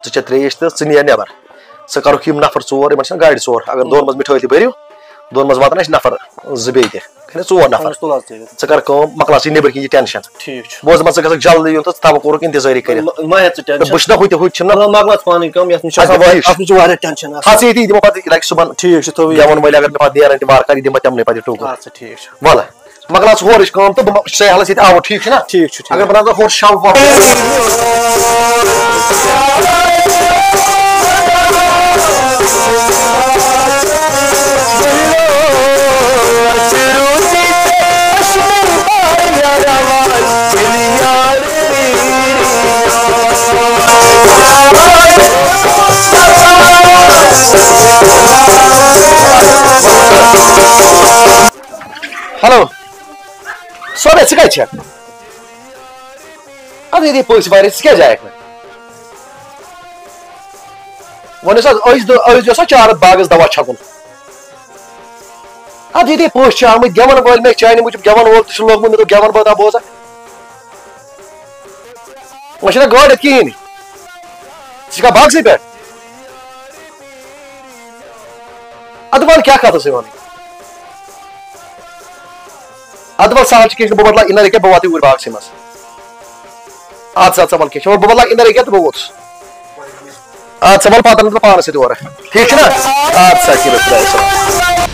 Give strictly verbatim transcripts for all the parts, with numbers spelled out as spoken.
ژٕ چےٚ ترٛیش تہٕ ژٕ نیر نٮ۪بر۔ ژٕ کرُکھ یِم نفر ژور، یِمن چھِنہ گاڑِ ژور، اگر دۄن منٛز مِٹھٲے تہِ بٔرِو، دۄن منٛز واتن اَسہِ نفر زٕ بیٚیہِ تہِ، گٔے نہ ژور نفر۔ اَہَن حظ، تُل حظ تیٚلہِ۔ ژٕ کر کٲم، مۄکلاو ژٕ نیٚبٕرۍ کِنۍ یہِ ٹینشن۔ ٹھیٖک چھُ۔ بہٕ اوسُس دَپان، ژٕ گژھکھ جلدی یُن تہٕ ژٕ تھاوکھ کوٚرُکھ انتظٲری کٔرِتھ۔ مہ-، مہ ہےٚ ژٕ تہٕ ٹینشن۔ بہٕ چھُس نہ ہُہ تہِ، ہُہ تہِ چھُنہ۔ مۄکلاو، مۄکلاو ژٕ پنٕنۍ کٲم، یَتھ منٛز چھُ اچھا، آسان، ٹھیٖک چھُ۔ اَتھ منٛز چھُ واریاہ ٹینشن آسان۔ ہا، ژٕ ییٚتی، یہِ دِمو پتہٕ یہِ لگہِ صُبحن۔ ٹھیٖک چھُ، تھٲوِو یہِ۔ دِمن وٲلۍ، اگر مےٚ پتہٕ نیرن تہِ وارٕ کارٕ، یہِ دِمہٕ بہٕ تِمنٕے پتہٕ یہِ ٹوٗکر۔ اچھا، ٹھیٖک چھُ۔ وَلہٕ۔ مۄکلاو ژٕ ہورٕچ کٲم تہٕ بہٕ مۄ-، سہلس ییٚتہِ آوُر، ٹھیٖک چھُنہ؟ ٹھیٖک چھُ، ٹھیٖک۔ اگر بہٕ نظر ہورٕ شب وب۔ ہیلو۔ سوبیا، ژٕ کتہِ چھکھ؟ اَدٕ ییٚتے پٔژھۍ واریاہ، ژٕ کیٛازِ آیکھ نہٕ؟ وۄنۍ ٲس حظ أزۍ دۄہ، أزۍ دۄہ اوس حظ چارٕ باغس دوا چھکُن۔ اَدٕ ییٚتے پٔژھۍ چھِ آمٕتۍ، گٮ۪ون وٲلۍ مےٚ چانہِ موٗجوٗب گٮ۪ون وول تہِ چھُ لوگمُت، مےٚ دوٚپ گٮ۪ون بٲتھا بوزا۔ وۄنۍ چھِنہ گٲڑۍ اَتہِ کِہیٖنۍ۔ ژٕ چھکھا باغسٕے پٮ۪ٹھ؟ اَدٕ وَن، کیٛاہ کَتھ ٲسٕے وَنٕنۍ؟ اَدٕ وَل، سہل چھُ، کینٛہہ چھُنہٕ، بہٕ بدلاو اِنَر ییٚکیٛاہ، بہٕ واتہٕ یوٗرۍ باغسٕے منٛز۔ اَدٕ سا، اَدٕ سا، وَل، کینٛہہ چھُنہٕ، وَل، بہٕ بدلاو اِنَر ییٚکیٛاہ تہٕ بہٕ ووتُس۔ اَدٕ سا، وَل، پَتہٕ اَنہٕ بہٕ پانَس سۭتۍ اورٕ۔ ٹھیٖک چھُنہ؟ اَدٕ سا، ٹھیٖک، خۄدایَس حوالہٕ۔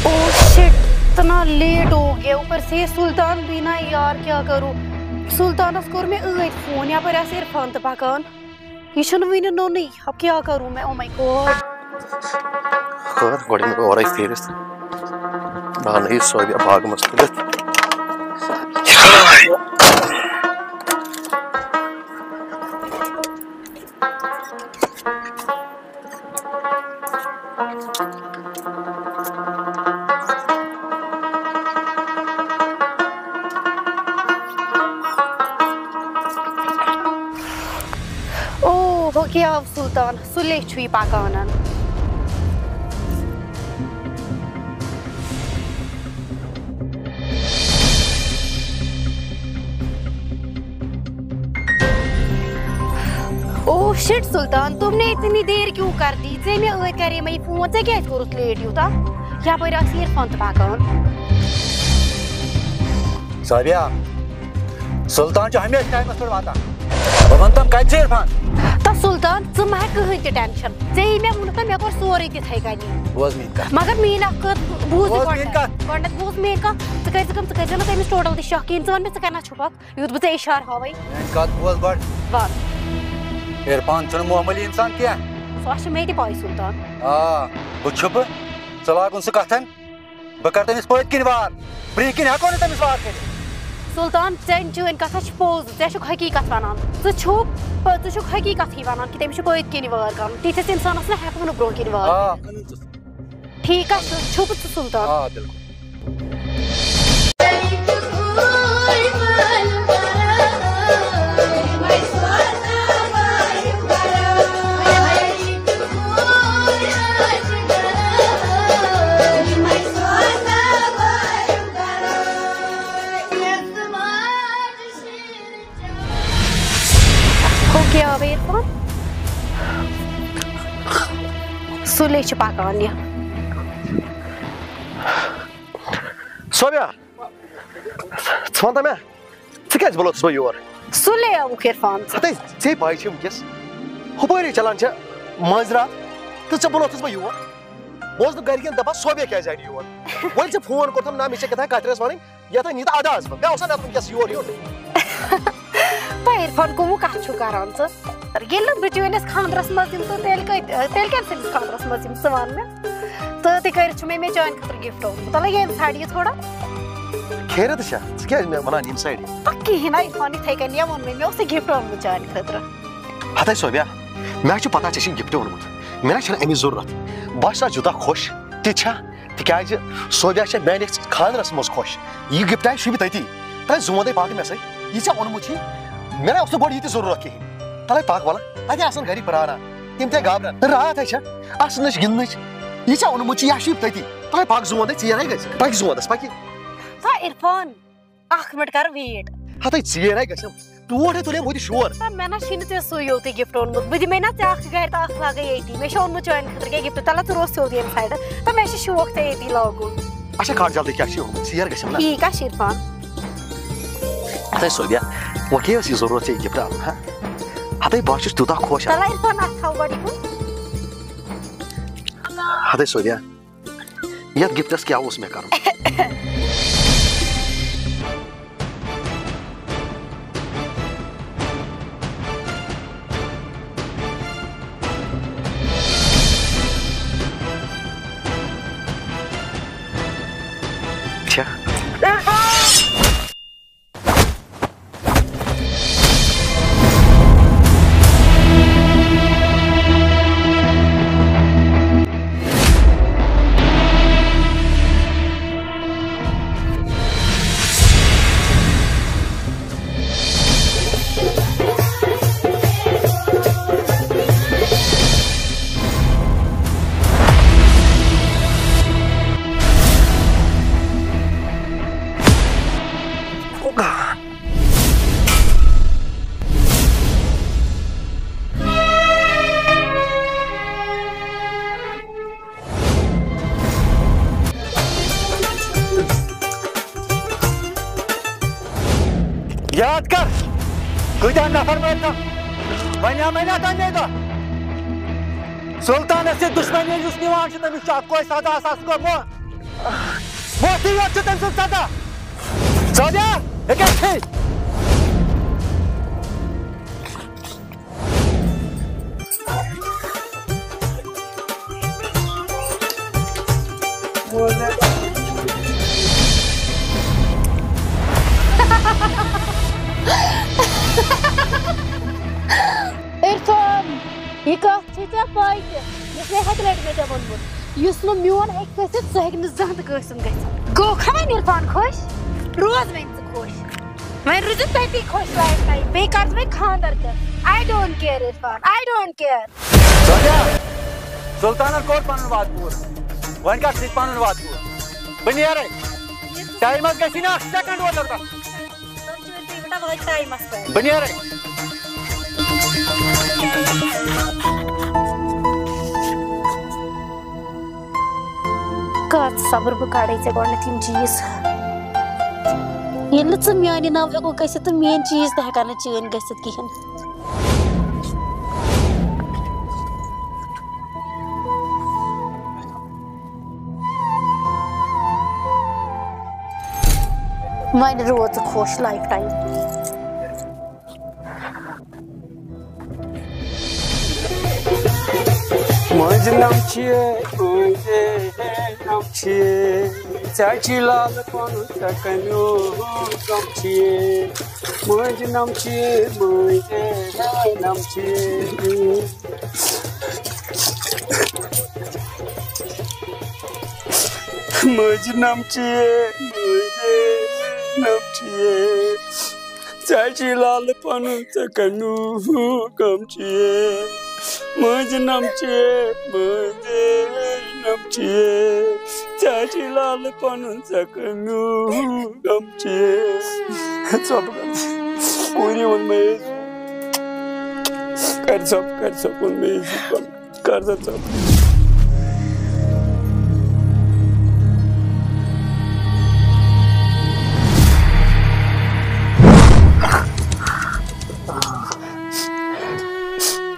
او شٹ، اتنا لیٹ ہو گیا، اوپر سے یہ سلطان بھی نا یار، کیا کروں؟ سلطانس کوٚر مےٚ ٲدۍ فون، یپٲرۍ آسہِ عرفان تہِ پکان۔ یہ چھُنہٕ وٕنہِ نوٚنُے، اب کیا کروں میں؟ او مائی گاڈ۔ خٲر، گۄڈٕ یِمہٕ بہٕ اورَے پھیٖرِتھ۔ بہٕ اَنہٕ یہِ صوبیا باغہٕ منٛز تُلِتھ۔ او، ہو کیٛاہ آو سلطان، سُلے چھُ یہِ پکان۔ او شٹ سلطان، تم نے اتنی دیر کیوں کر دی؟ ژےٚ مےٚ ٲدۍ کرے مےٚ یہِ فون، ژےٚ کیٛازِ کوٚرُتھ لیٹ یوٗتاہ؟ یپٲرۍ آسہِ عرفان تہِ پکان۔ صوبیا، سلطان چھُ ہمیشہِ ٹایمس پٮ۪ٹھ واتان۔ بہٕ وَنہٕ تِم کَتہِ چھِ عرفان؟ تہٕ سلطان، ژٕ مہ ہےٚ کٕہٕنۍ تہِ ٹینشن۔ ژےٚ یی مےٚ ووٚنُتھ نہ، مےٚ کوٚر سورُے تِتھَے کٔنی۔ بوز میٛٲنۍ کَتھ۔ مگر میٛٲنۍ اَکھ کَتھ بوٗز ژٕ بوز میٛٲنۍ گۄڈٕنٮ۪تھ۔ کَتھ۔ گۄڈٕنٮ۪تھ بوٗز میٛٲنۍ کَتھ۔ ژٕ کٔرۍ زِ کٲم، ژٕ کٔرۍ زِ نہٕ تٔمِس ٹوٹل تہِ شک کِہیٖنۍ۔ ژٕ وَن مےٚ، ژٕ کَتٮ۪ن چھُپَکھ؟ یُتھ بہٕ ژےٚ اِشارٕ ہاوَے۔ میٛٲنۍ کَتھ بوز گۄڈٕ۔ وَن۔ عرفان چھُنہٕ معموٗلی اِنسان کینٛہہ۔ سُہ ہا چھُ مےٚ تہِ پَے سلطان۔ آ، بہٕ چھُپہٕ، ژٕ لاگُن سُہ کَتھَن۔ بہٕ کرٕ تٔمِس پٔتۍ کِنۍ وار، برٛونٛہہ کِنۍ ہٮ۪کو نہٕ تٔمِس وار کٔرِتھ۔ سلطان، چٲنۍ، چٲنۍ کَتھ ہا چھِ پوٚز، ژےٚ چھُکھ حقیٖقت وَنان۔ ژٕ چھُکھ، ژٕ چھُکھ حقیٖقتٕے وَنان کہِ تٔمِس چھُ پٔتۍ کِنۍ وار کَرُن۔ تِتھِس اِنسانَس نہ ہٮ۪کو نہٕ برٛونٛہہ کِنۍ وار آ، کٔرِتھ۔ أنِو ژٕ۔ ٹھیٖک حظ چھُ، چھُپہٕ ژٕ سلطان۔ آ، بِلکُل۔ ہو کیٛاہ آو عرفان؟ سُلے چھُ پکان یہِ۔ صوبیا، ژٕ وَن تہٕ مےٚ، ژٕ کیٛازِ بُلوتھُس بہٕ یور؟ سُلے آوُکھ عرفان ژٕ۔ ہتے، ژےٚ پَے چھےٚ وٕنکیٚس ہُپٲرۍ چلان چھےٚ مٲنٛزِ راتھ تہٕ ژےٚ بُلوتھُس بہٕ یور۔ بہٕ اوسُس نہٕ گرِکٮ۪ن دَپان، صوبیا کیٛازِ آیہِ نہٕ یور؟ وۄنۍ ژےٚ فون کوٚرتھَم، نہ، مےٚ چھےٚ کیٛاہ تام کَتھِ رَژھ وَنٕنۍ، یَتھ ہے نی تہٕ اَدٕ آس بہٕ۔ مےٚ اوسا نہ وٕنکیٚس یور یُن؟ تۄہہِ عرفان کُمو کَتھ چھُو کَران ژٕ؟ ییٚلہِ نہٕ بہٕ چٲنِس خانٛدرَس منٛز یِمہٕ تہٕ تیٚلہِ کَتہِ، تیٚلہِ کَمہِ سٕنٛدِس خانٛدرَس منٛز یِمہٕ، ژٕ وَن مےٚ؟ تہٕ تہِ کٔرِتھ چھُ مےٚ، مےٚ چانہِ خٲطرٕ gift اوٚنمُت۔ تَلہٕ ییٚمہِ side یہِ تھوڑا۔ خیرت چھا؟ ژٕ کیٛازِ مےٚ وَنان ییٚمہِ side؟ اَدٕ کِہیٖنۍ نہ، عرفان یِتھَے کٔنۍ یا ووٚن مےٚ، مےٚ اوس یہِ gift اوٚنمُت چانہِ خٲطرٕ۔ ہَتَے صوبیا، مےٚ حظ چھِ پَتہ ژےٚ چھُے gift اوٚنمُت۔ مےٚ نہ چھَنہٕ اَمِچ ضروٗرت۔ بہٕ ہسا چھُس یوٗتاہ خۄش، تہِ چھا؟ تِکیٛازِ صوبیا چھےٚ میٛانہِ خانٛدرَس منٛز خۄش۔ یہِ gift آسہِ شوٗبہِ تٔتی۔ تَتہِ زوٗن تۄہہِ پاکہٕ مےٚ سۭتۍ۔ یہِ ژےٚ اوٚنمُت چھُے؟ مےٚ نہ اوس نہٕ گۄڈٕ یہِ تہِ ضروٗرت کِہیٖنۍ۔ تَلَے پاکھ وَلہٕ۔ اَتہِ آسَن گَرِکۍ پرٛاران۔ تِم تہِ گابران۔ راتھ ہے چھےٚ اَسنٕچ گِنٛدنٕچ۔ یہِ ژےٚ اوٚنمُت چھُے، یہِ ہا شوٗبہِ تٔتی۔ تَلَے پاکھ زوٗن تۄہہِ، ژیر ہے گژھِ۔ پَکہِ زوٗنَس، پَکہِ۔ سا عرفان، اَکھ مِنٹ کَر wait۔ ہَتَے ژیر ہے گژھِ۔ ٹوٹھ ہے تُلے مےٚ تہِ شور۔ تہٕ مےٚ نہ چھُے نہٕ ژےٚ سُے یوتُے gift اوٚنمُت۔ بہٕ دِمے نہ ژےٚ اکھ گرِ تہٕ اکھ لاگے ییٚتی۔ مےٚ چھُ اوٚنمُت چانہِ خٲطرٕ کیٛاہ gift؟ تَلہ ژٕ روز سیوٚد ییٚمہِ side۔ تہٕ مےٚ چھُ شوق ژےٚ ییٚتی لاگُن۔ اچھا، کر جلدی، کیٛاہ چھُے اوٚنمُت؟ ژیر گژھٮ۪م نہ۔ ٹھیٖک، اچھا عرفان۔ ہتے سعودیا، وۄنۍ کیٛاہ ٲس یہِ ضروٗرت ژےٚ یہِ gift اَنُن، ہا؟ ہتے بہٕ ہا چھُس تیوٗتاہ خۄش۔ تَلہ عرفان، اَتھ تھاو گۄڈٕ یہِ کُن۔ ہتے سعودیا، یتھ giftس کیٛاہ اوس مےٚ کرُن؟ چھا؟ یاد کر، کۭتیاہ نفر مٲرۍ تم؟ وۄنۍ آو مےٚ نا تمے دۄہ۔ سلطانس سۭتۍ دُشمنی یُس نِوان چھُ، تٔمِس چھُ اکوے سزا آسان، سُہ گوٚو موت۔ موتٕے یوت چھُ تٔمۍ سٕنٛز سزا۔ سعودیا، یہِ کیٛاہ چھے؟ عرفان، یہِ کتھ چھے ژےٚ پاے تہِ، یۄس مےٚ ہتہِ لٹہِ مےٚ ژےٚ ووٚنمُت، یُس نہٕ میون ہیٚکہِ کٔسِتھ، سُہ ہیٚکہِ نہٕ زانٛہہ تہِ کٲنٛسہِ ہُنٛد گٔژھِتھ۔ گوٚو کھا وۄنۍ عرفان خۄش؟ روز وۄنۍ ژٕ خۄش۔ وۄنۍ روٗزِو تٔتی خۄش life time۔ بیٚیہِ کر ژٕ وۄنۍ خانٛدر تہِ۔ I don't care Irfan, I don't care۔ سعودیا، سلطانن کوٚر پنُن وعدٕ پوٗرٕ۔ وۄنۍ کر ژٕ تہِ پنُن وعدٕ پوٗرٕ؟ بہٕ نیرے۔ ٹایمس گژھی نہٕ اکھ second اوتر تام۔ بہٕ نیرے۔ کر صبر، بہٕ کڑے ژےٚ گۄڈٕنیتھ یِم چیٖز۔ ییٚلہِ نہٕ ژٕ میانہِ ناوٕ ہٮ۪کو گٔژھِتھ، تہٕ میٲنۍ چیٖز تہِ ہٮ۪کن نہٕ چٲنۍ گٔژھِتھ کِہینۍ۔ وۄنۍ روز ژٕ خۄش life time۔ مٲنٛزِ نَم چھِ، مٲنٛزِ نَم چھِ، ژےٚ چھی لال پَنُن ژےٚ کَمیُک غم چھِ۔ مٲنٛزِ نَم چھِ، مٲنٛزِ نَم چھِ۔ مٲنٛزِ نَم چھِ، مٲنٛزِ نَم چھِ۔ ژےٚ چھی لال پَنُن ژےٚ کَمیُک غم چھِ۔ مٲنٛزِ نَم چھِ، مٲنٛزِ نَم چھِ۔ ژےٚ چھی لال پَنُن ژےٚ کَمیُک غم چھِ۔ ژۄپہٕ کر۔ کوٗری ووٚن مےٚ۔ کر ژۄپہٕ، کر ژۄپہٕ ووٚن مےٚ۔ کر سا ژٕ۔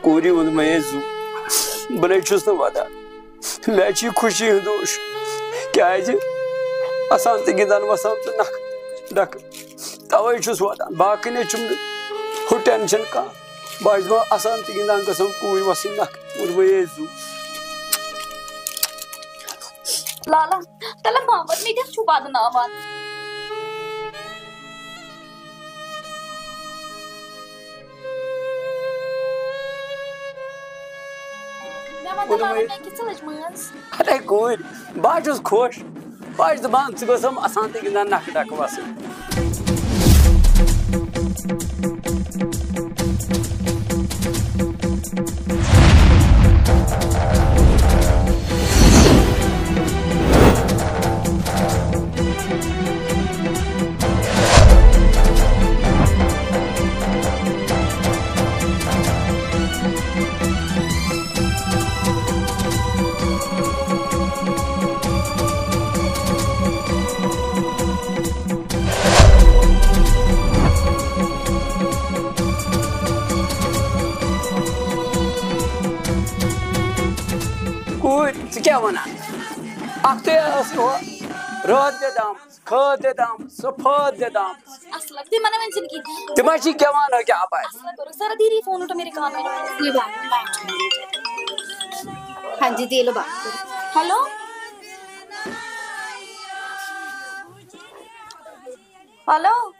کوٗری ووٚن مےٚ زُو، بہٕ نَے چھُس نہٕ وَدان۔ مےٚ چھِ خوشی ہُنٛد ہوش، کیٛازِ اَسان تہٕ گِنٛدان وَسان تہٕ نَکھٕ ڈَکھٕ۔ تَوَے چھُس وَدان، باقٕے نَے چھُم نہٕ ہُہ tension کانٛہہ۔ بہٕ چھُس دَپان، اَسان تہِ گِنٛدان گژھان کوٗرۍ وَسٕنۍ نَکھ، اور بہٕ یے زُو۔ لالا، تَلہٕ محمد، مےٚ کیٛاہ چھُ وَدناوان؟ مےٚ وَن تہٕ لالا، مےٚ کِژھ لٔج مٲنٛز؟ اَدٕ ہے کوٗرۍ، بہٕ ہا چھُس خۄش۔ بہٕ چھُس دَپان، ژٕ گوٚژھ یِم اَسان تہِ گِنٛدان نَکھٕ ڈَکھٕ وَسٕنۍ۔ اوٗرۍ، ژٕ کیٛاہ وَنان؟ اَکھتُے ٲس یہِ ہُہ رٲتھ دِتھ آمٕژ، کھٲد دِتھ آمٕژ، سۄ پھٲد دِتھ آمٕژ۔ اَصلَک، تِمَن ہا ؤنۍ زِنہٕ کِہیٖنۍ۔ تِم ہا چھِ گٮ۪وان، ہا کیٛاہ اَپارِ؟ اَصلَک کوٚرُکھ۔ سَر، دیٖدی فون اُٹھا میرے کان میں۔ یہ بات، بات۔ ہاں جی، دے لو بات۔ ہیلو۔ ہیلو۔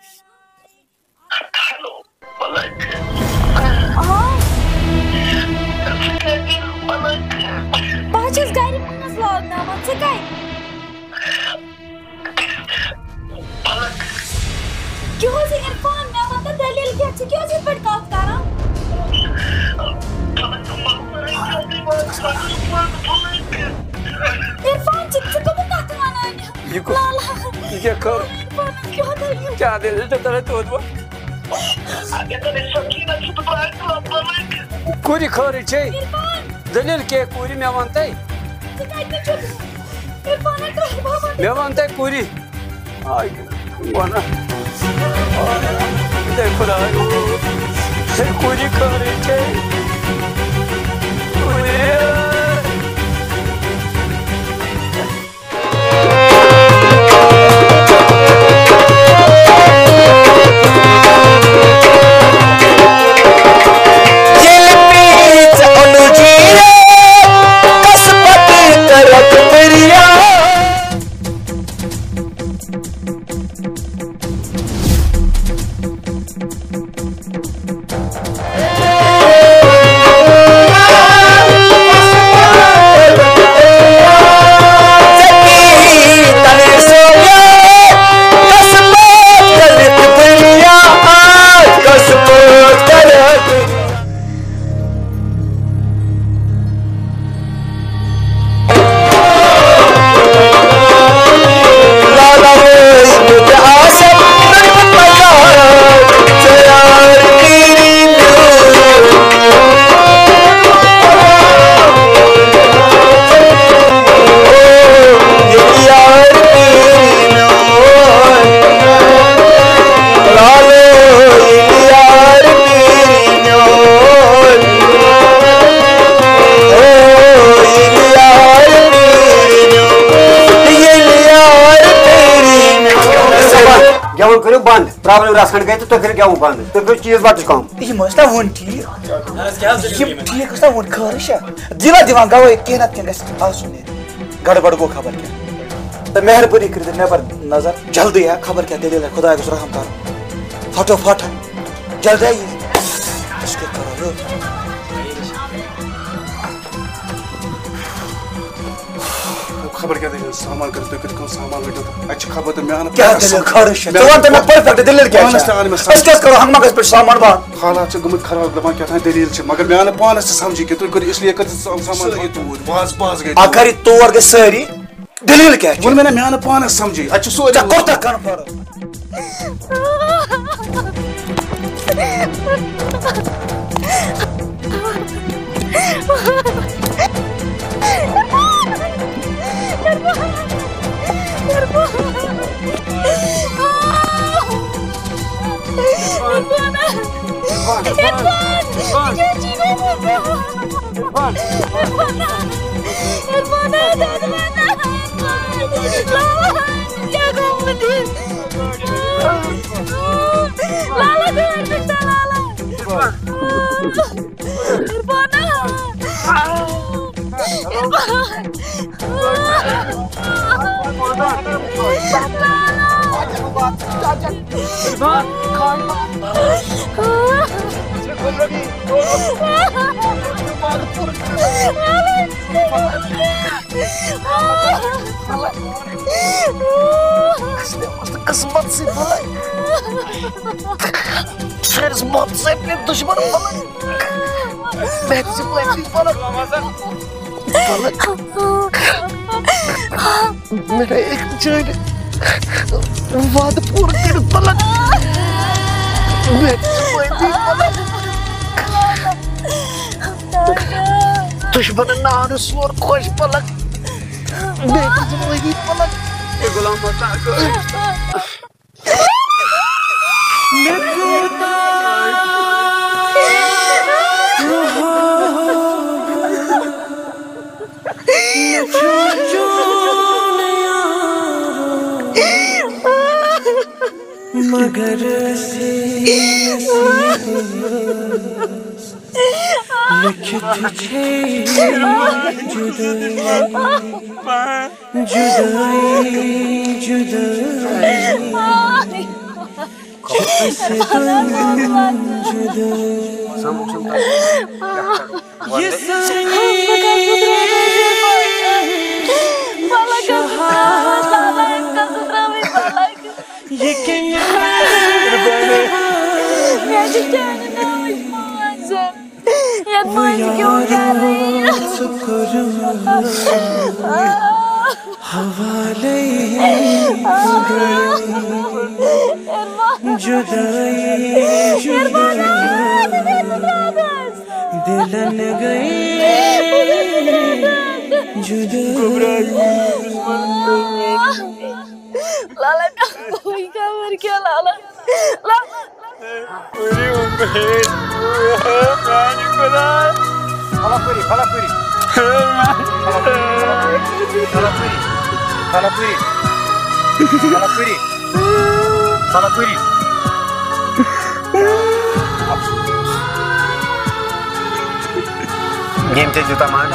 ہیلو، ملک۔ آ۔ ژٕ کَتہِ، ملک؟ بہٕ حظ چھَس گَرِ، مَس لاگناوان، ژٕ کَتہِ؟ ملک۔ کیٛاہ حظ یہِ عرفان، مےٚ وَن تہٕ دٔلیٖل کیٛاہ؟ ژٕ کیٛاہ حظ یِتھ پٲٹھۍ کَتھ کَران؟ ملک، ژٕ مَہ کَر یہِ کَتھ، ملک۔ عرفان، ژٕ، ژٕ کَمہٕ کَتھٕ وَنان؟ یہِ کُس؟ لالا۔ یہِ کیٛاہ کٔر؟ عرفانَس کیٛاہ دٔلیٖل؟ کیٛاہ دٔلیٖل؟ ژےٚ تَلے توتہِ وۄنۍ۔ اَدٕ تَلے سۄ کِنۍ چھُ تہٕ بہٕ آسہٕ لاپَر وۄنۍ۔ کورِ خٲرٕے چھے؟ عرفان۔ دٔلیٖل کیٛاہ کورِ؟ مےٚ وَن تَے۔ ژٕ کَتہِ چھُکھ؟ عرفان، ہَے ترٛاو بابا۔ مےٚ وَن تَے کورِ۔ آے، وَنہ۔ آے، خۄداے۔ ہے، کورِ خٲرٕے چھے؟ کورِ۔ ییٚلہِ پیٚیہِ ژےٚ اولوٗجی یاد، کَس پَتہٕ کَرَکھ فریاد۔ گٮ۪وُن کٔرِو بنٛد، پرٛابلِم رَژھ کھنٛڈ گٔے تہٕ تُہۍ کٔرِو گٮ۪وُن بنٛد، تُہۍ کٔرِو چیٖز بَتٕچ کٲم۔ یِم ٲسۍ نا وُنہِ ٹھیٖک؟ یِم ٹھیٖک ٲسۍ نا وُنہِ خٲرٕے چھا؟ دِلا دِوان گواہی، کینٛہہ نَتہٕ کینٛہہ گژھِ آسُن ییٚتہِ۔ گڑبڑ گوٚو خبر کیٛاہ۔ تہٕ مہربٲنی کٔرِتھ نٮ۪بر نظر، جلدی ہا، خبر کیٛاہ دٔلیٖل ہے، خۄداے گوٚژھ رحم کَرُن۔ پھٹو پھٹ، جلدی یہِ۔ أسۍ کیٛاہ کَرو یہِ؟ خبر کیٛاہ دٔلیٖل، سامان کٔرِو تُہۍ، کٔرِو کٲم، سامان رٔٹِو تہٕ اَتہِ چھِ خبر تہٕ مےٚ آو نہٕ کیٛاہ پَتہ دٔلیٖل سَمجھ۔ خٲرٕے چھےٚ؟ مےٚ ژٕ وَن تہٕ مےٚ perfect دٔلیٖل کیٛاہ پانَس چھےٚ؟ تہِ آو نہٕ مےٚ سَمجھ۔ أسۍ کیٛاہ کَرو، ہنٛگمہ گژھِ پٮ۪ٹھ سامان بنٛد۔ حالات چھِ گٔمٕتۍ خراب، دَپان کیٛاہ تام دٔلیٖل چھِ، مگر مےٚ آو نہٕ پانَس تہِ سَمجھی کینٛہہ، تُہۍ کٔرِو اس لیے کٔرِو سا-، سامان سٲری توٗرۍ، واز پاز گٔے اگر توٗرۍ۔ یہِ تور گٔے سٲری، دٔلیٖل کیٛاہ چھِ؟ ووٚن مےٚ نا، مےٚ آو نہٕ پانَس سَمجھی، اَتہِ چھُ سورُے ژےٚ کوٚر تَتھ کَنہٕ پَرُن؟ لالا، گٲڑۍ کٔڑۍ تَل، لالا۔ عرفان۔ عرفان۔ قسمت سے بھلا۔ سٲنِس محبتس سۭتۍ پیٚیہِ دُشمن پَلَے۔ محبتس سۭتۍ پیٚیہِ پَلَے۔ پَلَے۔ مےٚ گٔے أکۍ چٲنۍ وعدٕ پوٗرٕ کٔرِتھ پَلَے۔ محبتس سۭتۍ پیٚیہِ پَلَے۔ دُشمنن ناو نہٕ سون خۄش پَلَے۔ محبتس سۭتۍ پیٚیہِ پَلَے۔ اے غلام مطلق۔ اگر سے لیکھِتھ چھے جدٲئی، جدٲئی، جدٲئی، چھِ اَسہِ دۄن جدٲئی۔ یہِ سٲنۍ شہادت، یہِ کٔمۍ مےٚ چھِ چانہِ ناوٕچ موج۔ یَتھ منٛز کیوں کر رہی ہے؟ ژٕ کوٚرمُت حوالے جدٲئی، جدٲئی، دلن گئی جدٲئی۔ لالا، کوئی خبر کیا لالا؟ لالا۔ پوری امید۔ میانہِ خدایہ۔ فلا پوری، فلا پوری۔ فلا پوری۔ فلا پوری۔ فلا پوری۔ فلا پوری۔ ییٚمۍ ژےٚ دیُت امان۔